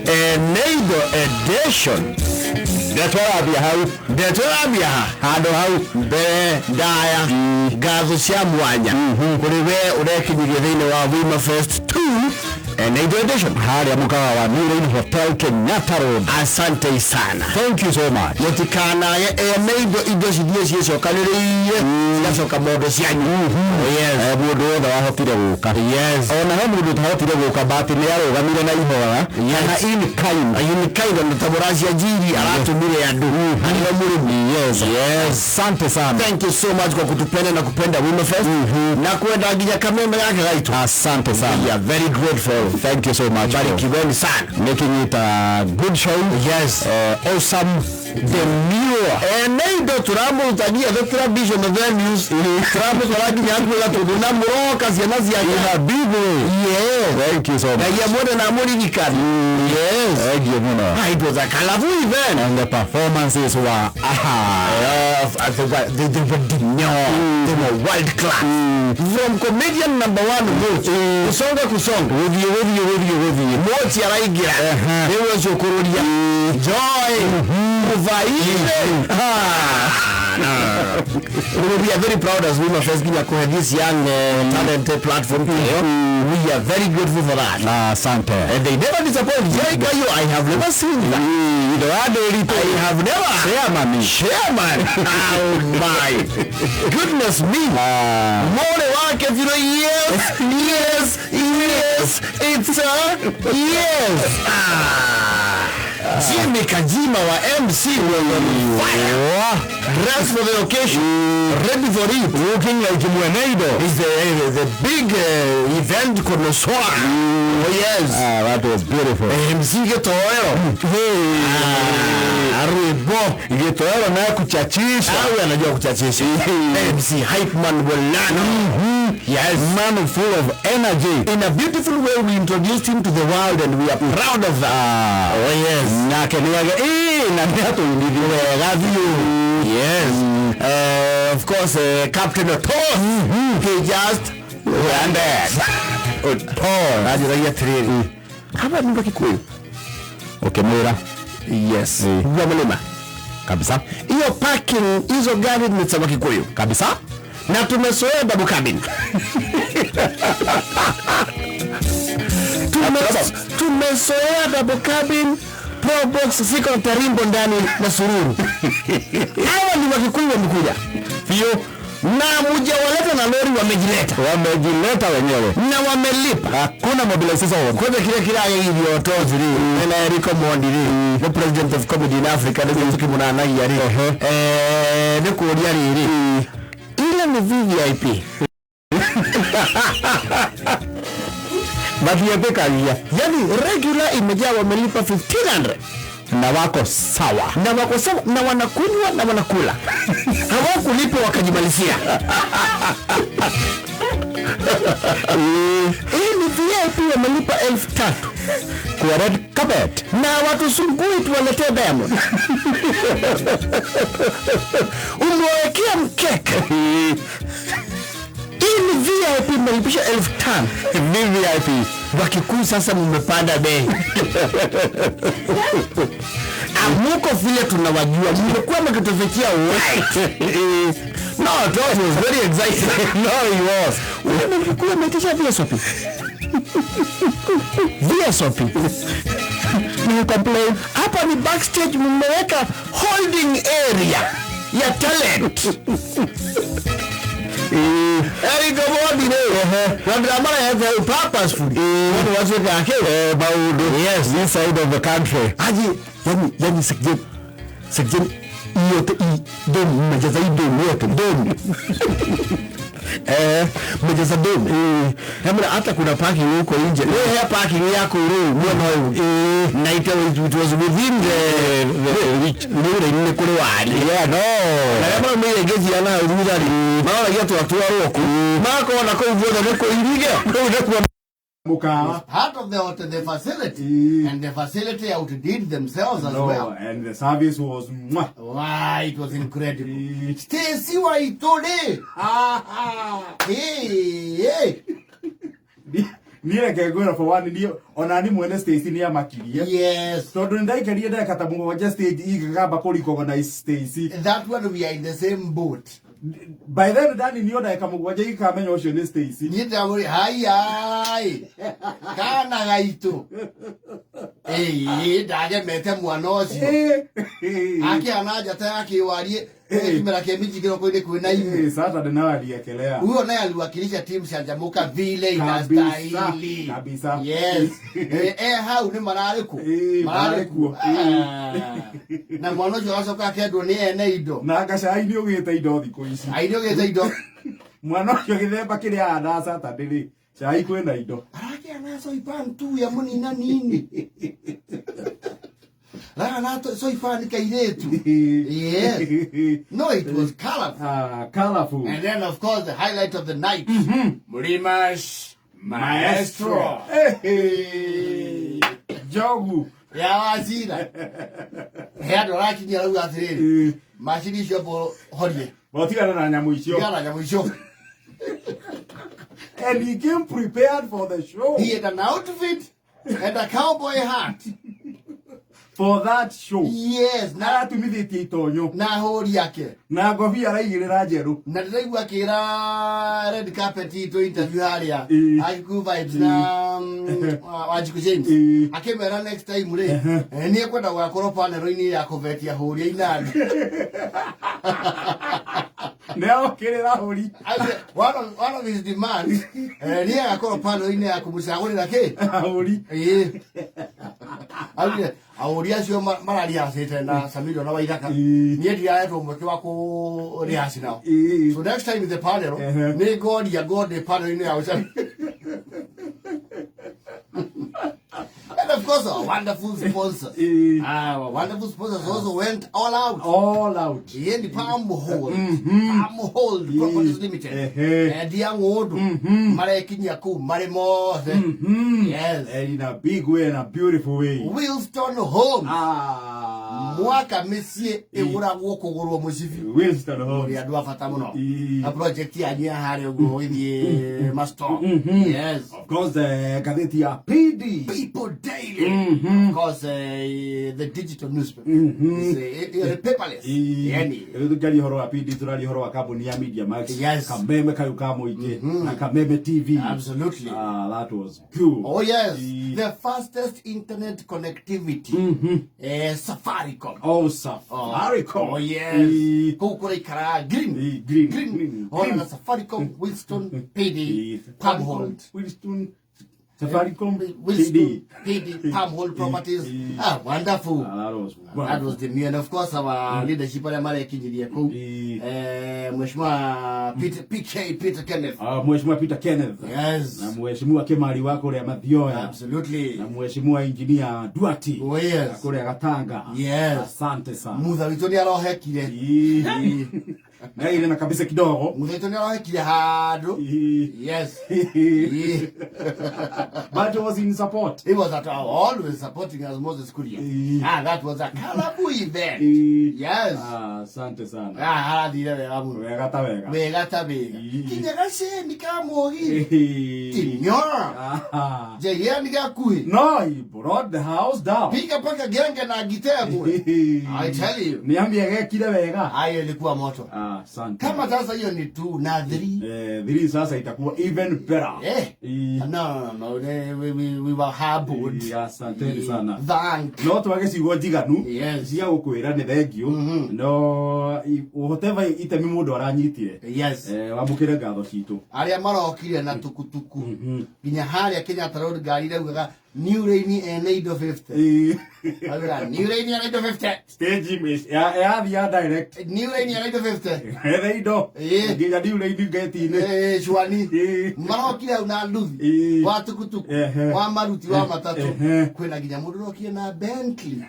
Eneido edition. Ndetwarambia hau. Ndetwarambia ha handå hau. Mbere ndaya ngatho cia mwanya kũrĩ we ũrekinyirie thĩinĩ wa Wima Fest 2 Eneido edition. Harĩa mũkawa wa New Rain Hotel, Kenyatta Road. Asante sana. Thank you so much. Mũtikanage ene indo indo cithiĩ ciĩcokanĩrĩirie cigacoka mondo cianyu. Oh, yes. Mũndũ wothe wahotire gũka. Yes. Ona he mũndũ ũtahotire gũka, but nĩ arũgamire na ihoya kana in kind. In kind, na tabora cia njiri aratumire andũ arĩa mũrĩmi. Yes. Asante sana. Thank you so much kwa kutupenda na kupenda Wima Fest na kwenda nginya kameme gake gaitu. Asante sana. We are very grateful. Thank you so much. Barikiweni sana. Making it a good show. Yes. Awesome, demure. Ene indo turamũrutagia the traditional venues, turamũtwara nginya hakuhĩ gatũndũ na mũroka ciana ciake. In a big way. Yes. Thank you so much. Ngai amwende na amũririkane. Yes. Thank you mũno. Ah, it was a colorful event. And the performances were aha. They were demure. They were world class. From comedian number one Mochi, kusonga kusonga. Gũthiĩ gũthiĩ gũthiĩ gũthiĩ. Mochi araingĩra. Nĩwe ũcio ũkũrũria. Joy. Muvaire. Ah, no, no, no. We are very proud as Wima Fest nginya kũhe this young talented platform ĩyo. We are very grateful for that. Asante. And they never disappoint. Joy Kayo, I have never seen that. Indo ya ndĩritũ. I have never. Chairman. Chairman. Oh my goodness me. More wake vile, yes, it's a yes. Ah. Jimmy Kajima wa MC was on fire. Dressed for the occasion. Ready for it. Looking like mweneido. He's the big event connoisseur. Oh yes. Ah, that was beautiful. MC Gitoero. Ah, rwimbo. Gitoero naye kuchachisha. Awe anajua kuchachisha. MC Hype Man Bolano. Yes. Man full of energy. In a beautiful way we introduced him to the world and we are proud of that. Oh yes. Nake nĩage ĩĩ na nĩatũinithia. Wega biũ. Yes. Of course, Captain Otos. He just landed. Otos. Anjũragia atĩrĩrĩ. Hapa ni Kikuyu. Ũkĩmwĩra. Yes. Wa mlima. Kabisa. Hiyo parking, hizo gari ni za Kikuyu. Kabisa. Na tumezoea double cabin. Tumezoea double cabin, pro box ziko na tarimbo ndani na sururu. Hawa ni Wakikuyu wamekuja. Biũ. Na mujawaleta na lori, wamejileta. Wamejileta wenyewe. Na wamelipa. Hakuna mobilization. Kwanza kile kirageithio Otozi rĩ na Eric Omondi rĩ, the president of comedy in Africa, nĩguo tũkĩmũnanagia rĩ, nĩ kũũria rĩrĩ, ile ni VVIP? Matietĩkagia. Yani regular imejaa, wamelipa 1500. Na wako sawa. Na wako sawa na wanakunywa na wanakula, hawakulipa wakajimalizia. Hii ni VIP, wamelipa 3000 kwa red carpet. Na watusumbui tuwaletee Diamond, umewekea mkeka. Hii ni VIP, mmelipisha 5000. VVIP. Wakikuyu sasa mmepanda bei, amuko vile tunawajua, mmekuwa mkitufikia white. No, Tosh was very excited. No, he was. Ule Mkikuyu ameitisha VSOP. VSOP. You complain. Hapa ni backstage, mmeweka holding area ya talent. Eric Omondi rĩ, na ndĩramarehete purposefully. Mũndũ watuĩka ake. Maũndũ. Yes. This side of the country. Aje, yani sekjen sekjen yote hii dome, mmejaza hii dome yote, dome. Mmejaza dome. Hebu hata kuna parking huko nje. Wewe ya parking yako rĩu mwena ũyũ. Na it was within the reach. Nĩ nĩ kũrĩ wari. Yeah, no. Na arĩa maraumĩire ngĩci na hau thutha rĩ, maroragia twatwarwo kũ. Makona kũu guothe nĩ kũirige. Kũu nĩkuo Mukawa. Part of the hotel, the facility, and the facility outdid themselves as No, well. and the service was mwah. Wow, it was incredible. Stacy Waitole. Hey, hey. Niĩ reke ngwĩra, for one, niĩ ona ni mwene Stacy nĩ amakirie. Tondũ nĩ ndaikarire ndagĩka ta 7 stage igĩkamba kũ recognize Stacy. That one, we are in the same boat. By then ndaninio ndagĩka 7 ikamenya ũcio nĩ Stacy. Niĩ ndamũrĩ haiai kana gaitũ, ĩĩ, ndagemete mwana ũcio akĩhana njata ya kĩwarie kĩmera kĩa minji kĩroko-inĩ kwĩna ime. Saturday nawe aliekelea. Huyo naye aliwakilisha timu Canjamuka vile Kabisa, inastahili. Kabisa. Yes. Hau nĩ mararĩ ku. Mararĩ Mararĩ kuo. kuo. Ah. Na mwana ũcio agacoka akendwo nĩ ene indo. Na ngacai nĩ ũgĩte indo thikũ ici. Ai, nĩ ũgĩte indo. Mwana ũcio gĩthemba kĩrĩa ahana Saturday rĩ, cai kwĩna indo. Arakĩana soipan tu ya mũnina nini. Rana soipan kairĩtu. Yes. No, it was colorful. Ah, colorful. And then, of course, the highlight of the night. Mlimash Maestro. Hey, Njogu. Ya wazira. He andũ arakinyia rauga atĩrĩrĩ, macini icio horie. Watigana na nyamũ icio. Tigana na nyamũ icio. And he came prepared for the show. He had an outfit and a cowboy hat. For that show. Yes, na aratumithĩtie itonyo. Na hũri yake. Na ngobia araigĩrĩra njerũ. Na ndĩraigua akĩra red carpet itũ interview harĩa Agĩkũyũ Vibes na Wanjikũ James, akĩmera next time rĩ, nĩ ekwenda gũgakorwo panel-inĩ ya kũbetia hũri a inanda. Nĩ okĩrĩra hũri. One of his demands, nĩ agakorwo panel-inĩ ya kũmũcagũrĩra kĩ? Hũri. Ĩĩ. Augire ahũri acio mararihacĩte na Samiro na Waithaka, niĩ ndirahetwo mweke wa kũrihasi nao. So next time in the panel, nĩ ngoria ngondĩ panel-inĩ ya ũcari. And of course, our wonderful sponsors. Our wonderful sponsors also went all out. All out. Yendi Palm Hold. Palm Hold Properties Limited. Endia ng'ũndũ. Marekinyia kũu marĩ mothe. Yes. And in a big way and a beautiful way. Wilston Homes. Ah. Mwaka mĩciĩ ĩgũragwo kũgũrwo mũcibi. Wilston Homes. Mũrĩ andũ a bata mũno. Na project yanyu ya harĩa ũguo ũgĩthiĩ Mastor. Yes. Of course, the ngathĩti ya PD. People Daily. Of course, the digital newspaper. It's, paperless. Yani. Rĩu tũkĩaria ũhoro wa PD, tũraria ũhoro wa kambuni ya Media Max. Yes. Kameme kayũ ka mũingĩ na Kameme TV. Absolutely. Ah, that was good. Oh yes, the fastest internet connectivity. Safaricom. Oh, Safaricom. Oh yes. Kũu kũraikara green. Green. Green. Green. Ona na Safaricom, Winston, PD, Palmhold. Winston, Safaricom, Winston, PD. PD, Palmhold Properties. Ah, wonderful. Ah, that was That wonderful. was the new, and of course our leadership arĩa marekinyirie kũu. Mheshimiwa Peter, PK Peter Kenneth. Ah, Mheshimiwa Peter Kenneth. Yes. Na Mheshimiwa Kimari wa kũrĩa Mathioya. Absolutely. Na Mheshimiwa Engineer Duati. Oh yes. Kũrĩa Gatanga. Yes. Asante sana. Mutha witũ nĩ arohekire. Na ile na kabisa kidogo. Mutha witũ nĩ arohekire handũ. Yes. But he was in support. He was at always supporting us, Moses Kuria. Ah, that was a colorful event. Yes. Ah, asante sana. Ah, harathire wega mũno. Wega ta wega. Wega ta wega. Kinya gaceni ka mũgithi. Tinyora. Ah. Njĩra nĩ gakuhĩ. No, he brought the house down. Piga paka genge na gitemwe. I tell you. Niambie gekire wega. Hayo ilikuwa moto. Ah, asante. Kama sasa hiyo ni 2 na 3. 3 sasa itakuwa even better. No, no, no. We were harbored. Asanteni sana. Thank. No twage ciugo njiganu Yes. cia gũkwĩra nĩ thengio, no whatever itemi mũndũ aranyitire, Yes. Wamũkĩre ngatho citũ. Arĩa marokire na tukutuku nginya harĩa Kenyatta Road, ngari iraugaga New Rain ene indo 50. Auga New Rain ene indo 50. Stage image yathia direct. New Rain ene indo 50. Ethe indo nginya New Rain ngeti-inĩ. Cwani marokire hau na nduthi wa tukutuku, wa maruti wa matatũ, kwĩna nginya mũndũ ũrokire na Bentley.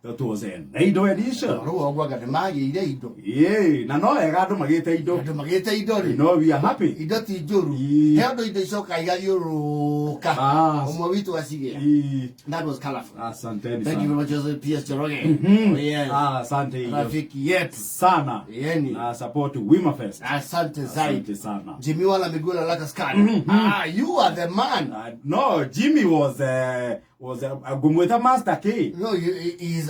That was an indo edition. Rĩu ũguo anga nĩ magĩire indo. Yeah, na no wega andũ magĩte indo. Andũ magĩte indo rĩ. No, we are happy. Indo ti njũru. Ii. He ũndũ indo icokaga igathiũrũrũka. Ah. Ũmwe witũ acigĩa. Ii. That was colorful. Asanteni Thank you sana. very much, Joseph P.S. Njoroge. Oh, yes. Ah, asante hiyo Rafiki yetu. sana. Yeni. Na support Wima Fest. Asante zaidi. Asante sana. Jimmy wala miguu la skani. Ah, you are the man. No, Jimmy was ngũmwĩta Master K. No, you, he's,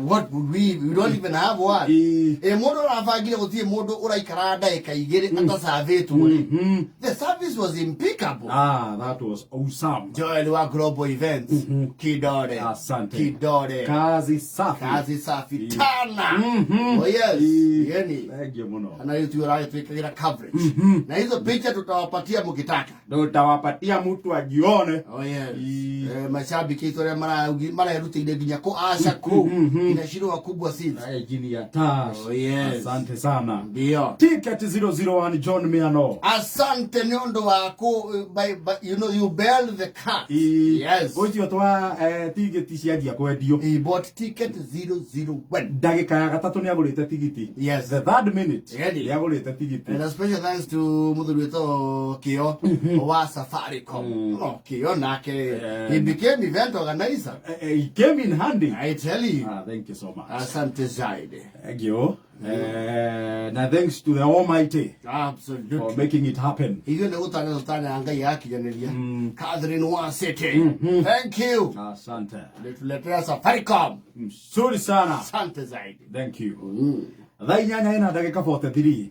what would we don't even have one. Ii. Ĩ mũndũ ũrabangire gũtirĩ mũndũ ũraikara ndagĩka igĩrĩ atacavĩtwo rĩ. The service was impeccable. Ah, that was awesome. Joel wa Global Events. Kidore. Asante. Kidore. Kazi safi. Kazi safi tana. Oh yes. Ii. Yeni. Thank you mũno. Na hiyo tu twĩkagĩra coverage. Na hizo picha tutawapatia mkitaka. Tutawapatia mtu ajione. Oh yes. Ii. Eh, mashabiki aitũ arĩa marerutĩire nginya kũ aca kũu nginya Shiro wakubwa seats. Eh, jini ya Tash. Oh, yes. Asante sana. Ndio. Ticket 001 John Miano. Asante nĩ ũndũ wa kũ by, you know you bailed the cat. Ii. Yes. Ũcio twa tigiti cianjia kwendio. He bought ticket 001. Ndagĩka ya gatatũ nĩ agũrĩte tigiti. Yes. The third minute Really? nĩ agũrĩte tigiti. And a special thanks to mũthuri wĩtwo Kĩo wa Safaricom. No, Kĩo nake he became event organizer. It came in handy. I tell you. Ah, thank you so much. Asante zaidi. Thank you. Na thanks to the Almighty for Absolutely. making it happen. Ithuĩ nĩ gũtanya tũtanya Ngai akinyanĩria. Catherine wa City. Thank you. Asante. Ulituletea Safaricom. Mzuri sana. Asante zaidi. Thank you. Thaa 8 ina ndagĩka 43.